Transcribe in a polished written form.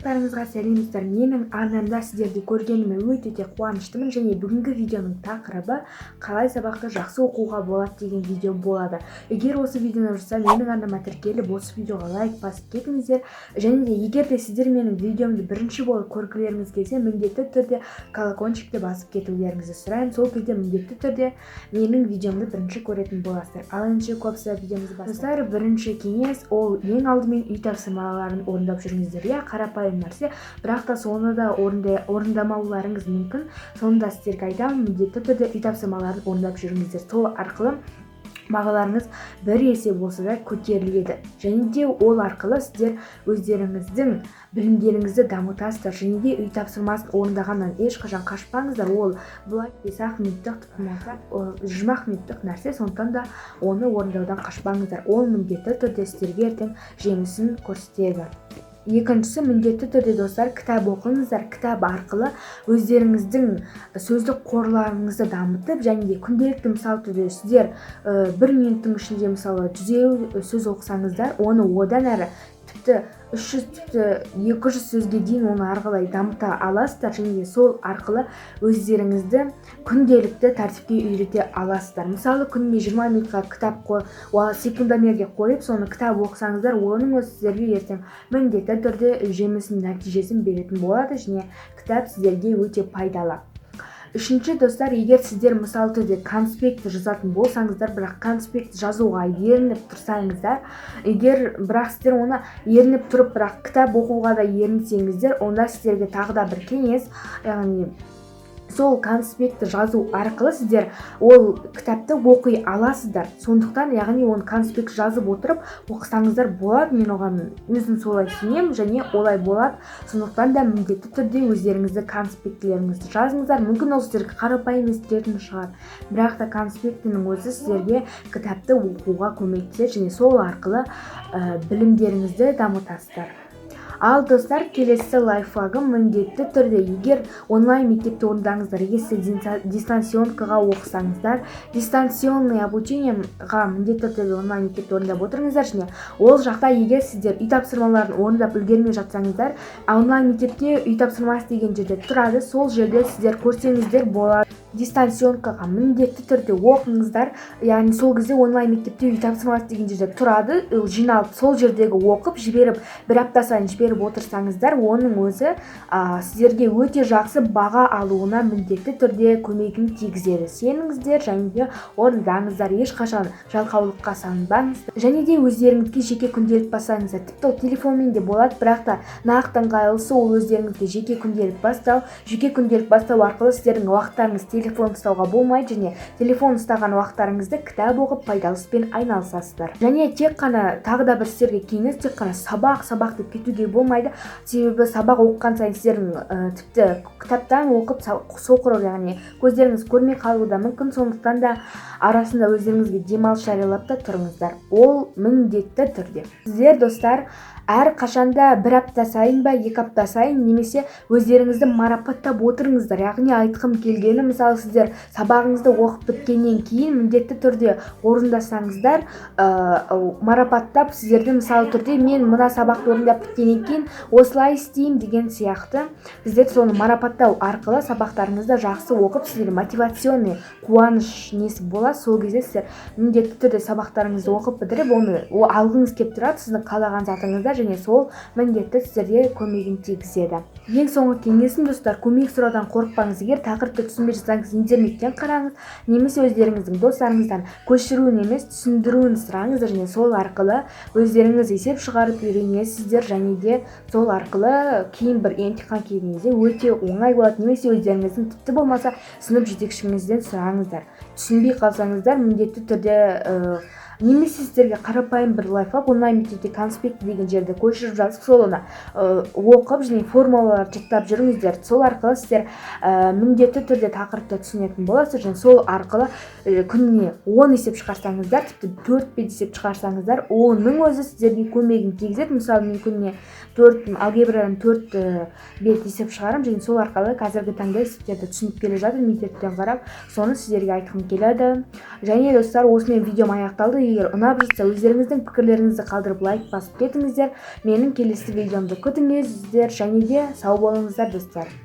Барлықтарыңызға сәлем, достар! Менің арнамда сіздерді көргеніме өте де қуаныштымын. Және бүгінгі видеоның тақырыбы «Қалай сабақты жақсы оқуға болады» деген видео болады. Егер осы видеоны ұнаса, менің арнама тіркеліп, осы видеоға лайк басып кетіңіздер. Және де егер де сіздер менің видеомды бірінші болып көргілеріңіз келсе, міндетті түрде колокольчикті басып кетулеріңізді сұраймын. Сол кезде міндетті түрде менің видеомды бірінші көретін боласыздар. Ал ендеше көп ұзамай, видеомызды бастайық. Достар, бірінші кеңес: ол ең алдымен үй тапсырмаларын орындап жүріңіздер. Иә, қарапайым нәрсе, бірақ та соны да орындамауларыңыз мүмкін. Соны да сіздерге айтамын: міндетті түрде үй тапсырмаларын орындап жүріңіздер. Сол арқылы бағаларыңыз бір есе болса да көтеріледі және де ол арқылы сіздер өздеріңіздің білімдеріңізді дамытасыздар. Және де үй тапсырмасын орындағаннан ешқашан қашпаңыздар. Ол былай 5-ақ минуттық, болмаса 20-ақ минуттық нәрсе, сондықтан да оны орындаудан қашпаңыздар. Ол міндетті түрде сіздерге ертең жемісін көрсетеді. Екіншісі: міндетті түрде, достар, кітап оқыңыздар. Кітап арқылы өздеріңіздің сөздік қорларыңызды дамытып және де күнделікті, мысалы түрде, сіздер бір минуттың ішінде, мысалы, 150 сөз оқысаңыздар, оны одан әрі тіпті 300, тіпті 200 сөзге дейін оны ары қарай дамыта аласыздар. Және де сол арқылы өздеріңізді күнделікті тәртіпке үйрете аласыздар. Мысалы, күніне 20 минутқа кітап секундомерге қойып, соны кітап оқысаңыздар, оның өзі сіздерге ертең міндетті түрде жемісін, нәтижесін беретін болады. Және кітап сіздерге өте пайдалы. Үшінші, достар, егер сіздер, мысалы түрде, конспект жазатын болсаңыздар, бірақ конспект жазуға ерініп тұрсаңыздар, егер бірақ сіздер оны ерініп тұрып, бірақ кітап оқуға да ерінсеңіздер, онда сіздерге тағы да бір кеңес: яғни сол конспектті жазу арқылы сіздер ол кітапты оқи аласыздар. Сондықтан, яғни, оны конспект жазып отырып оқысаңыздар болады. Мен оған өзім солай сенемін және олай болады. Сондықтан да міндетті түрде өздеріңізді конспектілеріңізді жазыңыздар. Мүмкін, ол сіздерге қарапайым естілетін шығар, бірақ та конспектінің өзі сіздерге кітапты оқуға көмектеседі және сол арқылы білімдеріңізді дамытасыздар. Ал, достар, келесі лайфхагым: міндетті түрде, егер онлайн мектепте орындаңыздар, егер сіздер дистанционкаға оқысаңыздар, дистанционный обучениеға міндетті түрде онлайн мектепте орындап отырыңыздар. Және ол жақта егер сіздер үй тапсырмаларын орындап үлгермей жатсаңыздар, онлайн мектепте үй тапсырмасы деген жерде тұрады, сол жерде сіздер көрсеңіздер болады. Дистанционкаға міндетті түрде оқыңыздар. Яғни сол кезде онлайн мектепте үй тапсырмасы деген жерде тұрады, жиналып, сол жердегі оқып жіберіп, бір апта сайын жіберіп отырсаңыздар, оның өзі сіздерге өте жақсы баға алуына міндетті түрде көмегін тигізеді. Сеніңіздер және де орындаңыздар, ешқашан жалқаулыққа салынбаңыздар. Және де өздеріңізге жеке күнделік бастаңыздар. Тіпті ол телефонмен де болады, бірақ та нақты ыңғайлысы ол өздеріңізге жеке күнделік бастау. Жеке күнделік бастау арқылы сіздердің уақыттарыңыз телефон ұстауға болмайды және телефон ұстаған уақыттарыңызды кітап оқып, пайдалы іспен айналысасыздар. Және тек қана тағы да бір сіздерге кеңес: тек қана сабақ, сабақ деп кетуге болмайды. Себебі сабақ оқыған сайын сіздердің тіпті кітаптан оқып соқыр, яғни көздеріңіз көрмей қалуы да мүмкін. Сондықтан да арасында өздеріңізге демалыс жариялап та тұрыңыздар, ол міндетті түрде. Сіздер, достар, әр қашанда бір апта сайын ба, 2 апта сайын немесе өздеріңізді марапаттап отырыңыздар. Яғни айтқым келгені, мысалы, сіздер сабағыңызды оқып біткеннен кейін міндетті түрде орындасаңыздар, марапаттап сіздерді, мысалы түрде, мен мына сабақты орындап біткеннен кейін осылай істеймін деген сияқты, сіздер соны марапаттау арқылы сабақтарыңызды жақсы оқып, сіздерге мотивационный қуаныш несі болады. Сол кезде сіздер міндетті түрде сабақтарыңызды оқып бітіріп, оны алғыңыз келіп тұрады, сіздің қалаған затыңызда, және сол міндетті сіздерге көмегін тигізеді. Ең соңғы кеңесім, достар: көмек сұраудан қорықпаңыз. Егер тақырыпты түсінбей жатсаңыз, интернеттен қараңыз немесе өздеріңіздің достарыңыздан көшіруін емес, түсіндіруін сұраңыздар. Және сол арқылы өздеріңіз есеп шығарып үйренесіздер және де сол арқылы кейін бір емтихан келген кезде өте оңай болады. Немесе өздеріңіздің, тіпті болмаса, сынып жетекшіңізден сұраңыздар түсінбей қалсаңыздар міндетті түрде. Немесе сіздерге қарапайым бір лайфхак: онлайн мектепте конспект деген жерді көшіріп жазып, соны оқып және формулаларды жаттап жүріңіздер. Сол арқылы сіздер міндетті түрде тақырыпты түсінетін боласыздар. Және сол арқылы күніне 10 есеп шығарсаңыздар, тіпті төрт бет есеп шығарсаңыздар, оның өзі сіздерге көмегін тигізеді. Мысалы, мен күніне Төрт алгебрадан төрт бет есеп шығарамын және сол арқылы қазіргі таңда есептерді түсініп келе жатырмын интернеттен қарап. Соны сіздерге айтқым келеді. Және, достар, осымен видеом аяқталды. Егер ұнап жатса, өздеріңіздің пікірлеріңізді қалдырып, лайк басып кетіңіздер. Менің келесі видеомды күтіңіздер және де сау болыңыздар, достар.